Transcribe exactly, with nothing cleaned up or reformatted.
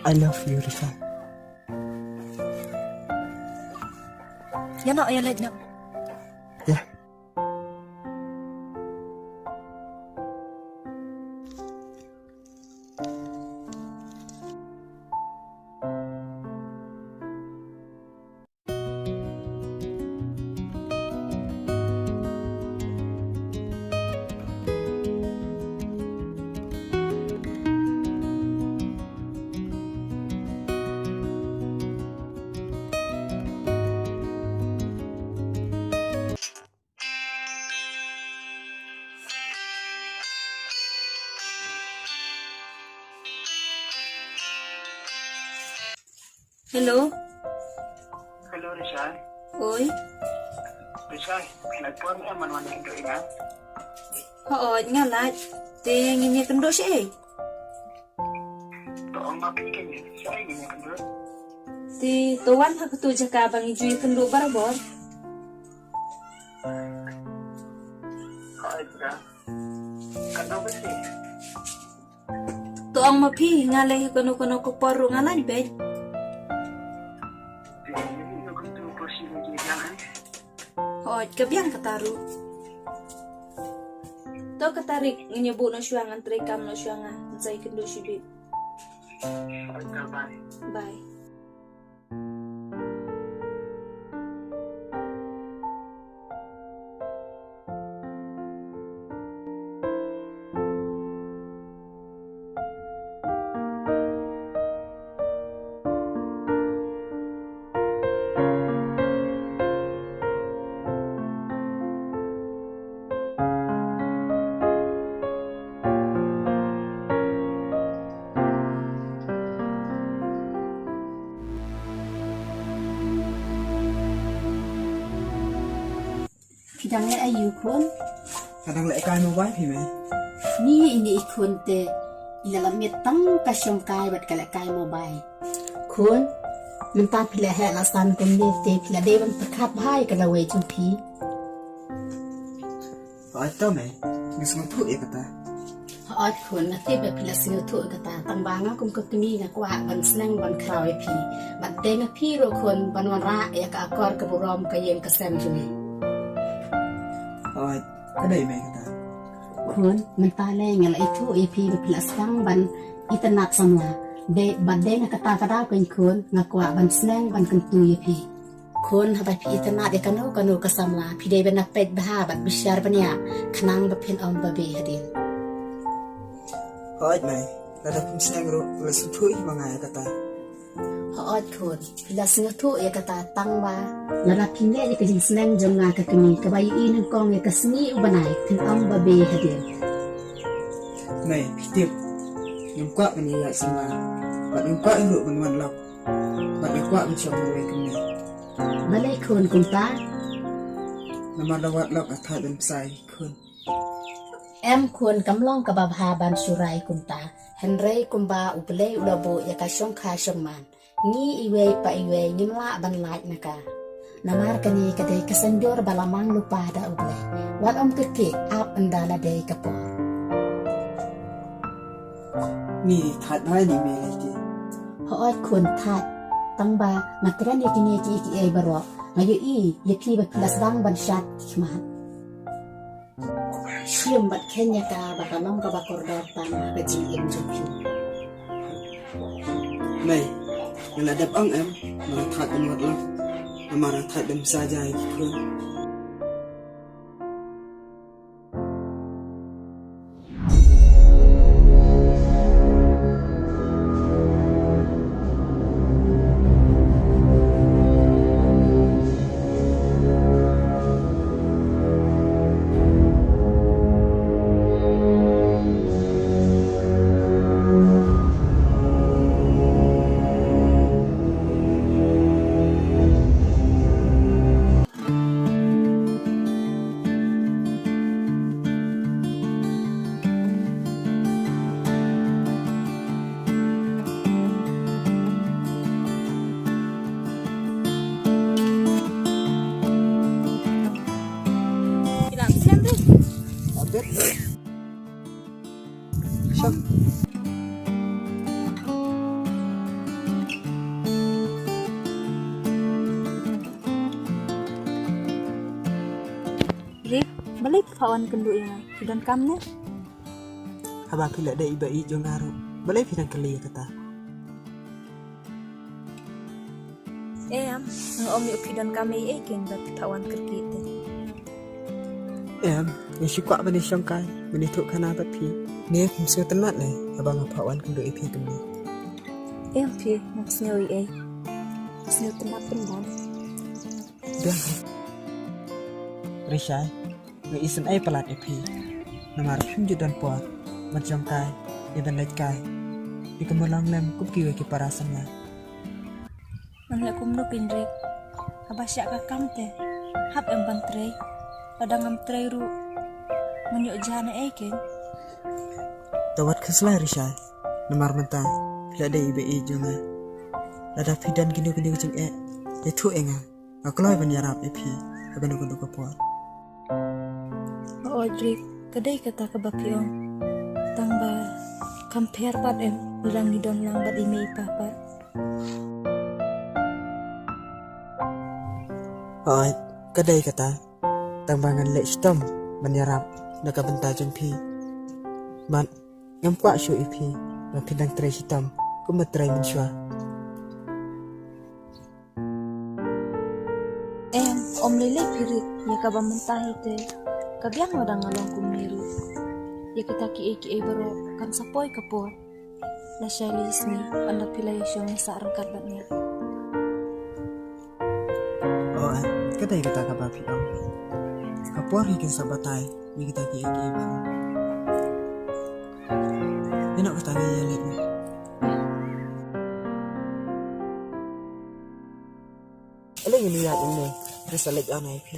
I love you, Risha. Ïa noh, ïa leit noh. Ïa. Hello. Hello, Risha. Oi. Risha, la pon em man wan kynduh ïa nga. Hooid, nga lait. Te ngin ïa kynduh shaei? To ong ma phi kane, shaei ngin ïa kynduh? Te to wan ha katu jaka ba ngi ju ïa kynduh barabor. Hooid, Risha. Kano ba shi? To ong ma phi, nga leit ha kano kano ka por ruh nga lait beit. Hooid, ka biang kata ruh. To kata rik, ngin ïa buh noh shuwa, ngan trei kam noh shuwa nga, ngan sa ïa kynduh shibit. Bye. Phi dang leh aïu khun? Nga dang leh kai mobile phi mei. Ni ine i khun te i la lam miet tang ka shong kai bad ka leh kai mobile. Khun, mynta phi la heh la san kumne te phi la dei ban pyrkhat bha ïa ka lawei jong phi. Hooid to mei, nga sngewthuh ïa kata. Hooid khun, nga tip ba phi la sngewthuh ïa kata, tang ba nga kum ka kmie nga kwah ban sneng ban khraw ïa phi. Bad dei na phi ruh khun ban wanrah ïa ka akor ka burom ka ïing ka sem jong ngi. Hooid, ka dei mei kata. Khun, mynta lei nga la ithuh ïa phi ba phi la sdang ban itynnad samla. Dei, bad dei na kata ka daw keiñ khun, nga kwah ban sneng ban kyntu ïa phi. Khun, haba phi itynnad ïa kano kano ka samla, phi dei ban peit bha bad bishar bniah, khnang ba phin ym babe hadien. Hooid mei, lada phim sneng ruh, la sngewthuh hi ma nga ïa kata. Hooid khun, phi la sngewthuh ïa kata tang ba lada phi ngeit ïa ka jingsneng jong nga ka kmie, kaba ïohi nyngkong ïa ka sngi u bnai, phin ym babe hadien. Mei, phi tip, ngam kwah ban ïaid samla, bad ngam kwah ruh ban wan lok. Bad nga kwah ban shong marwei kumne. Balei khun kumta? Namar la wad lok nga thait ban bsai khun. Em khun, kam long kaba bha ban shu rai kumta. Hynrei kumba U Blei u la buh ïa ka shongkha shongman, ngi iwei pa iwei ngim lah ban lait na ka. Namar kane ka dei ka saiñdur ba la mang lypa da U Blei. Wat ym kyrkieh, ap ynda la dei ka por. Ngi thait bha ïa ni mei lei ki. Hooid khun thait. Tang ba nga kren ïa kine kiei kiei baroh, nga ïohi ïa phi ba phi la sdang ban shad ki khmat. Shim bad kheiñ ïa ka ba ka long kaba kordor tam ha ka jingim jong phi. Mei, nga la dep ong em, nga la thait ban wad lok. Namar nga thait ban bsa ja ïa ki khun. Bilang siang tu. Update. Siap. Pha wan kynduh ïa nga, phi donkam ne? Haba phi la dei i ba ïeit jong nga ruh, balei phi dang kylli ïa kata? Em, nga ym ïoh phi donkam ei ei keiñ ba phi pha wan kyrkieh te. Em, nga shu kwah ban ïashongkai, ban ïathuh khana bad phi. Ne phim sngewtynnat ne haba nga pha wan kynduh ïa phi kumne? Em phi, ngam sngew ei ei. Sngewtynnat pynban. Biang. Rishai, nga isynei palat ïa phi. Namar phim ju don por ban shongkai, ïa ban leit kai ïa ka mulong lem kum kiwei ki para samla. Ngan leh kumno keiñ Rick? Haba shah ka kam te hap em ban trei. Lada ngam trei ruh ngan ïoh jia na ei keiñ? To wat khuslai Rishai, namar mynta phi la dei i ba ïeit jong nga. Lada phi don kino kino ki jingeh, ïathuh ïa nga. Nga kloi ban ïarap ïa phi ha kano kano ka por. Hooid Rick, ka dei kata kaba phi ong. Tang ba kam pher pat em lada ngi don lang bad i mei i pa pat. Hooid, ka dei kata. Tang ba ngan leh shitom ban ïarap na ka bynta jong phi. Bad ngam kwah shuh ïa phi ba phi dang trei shitom kumba trei mynshuwa. Em, ym lei lei phi Rick, ïa kaba mynta hi te ka biang lada nga long kumne ruh. Ïa kita kiei kiei baroh kan sa poi ka por. Lashai la ïasngi ynda phi la ïashong ïasah ryngkat bad nga. Oh, eh, ka dei kata kaba phi ong. Ka por hi kan sa batai ïa kita kiei kiei baroh. Ïa noh kata, ngi ïa leit noh. Ïa leit, ngin ïaid noh. Ngi sa leit noh ïa phi.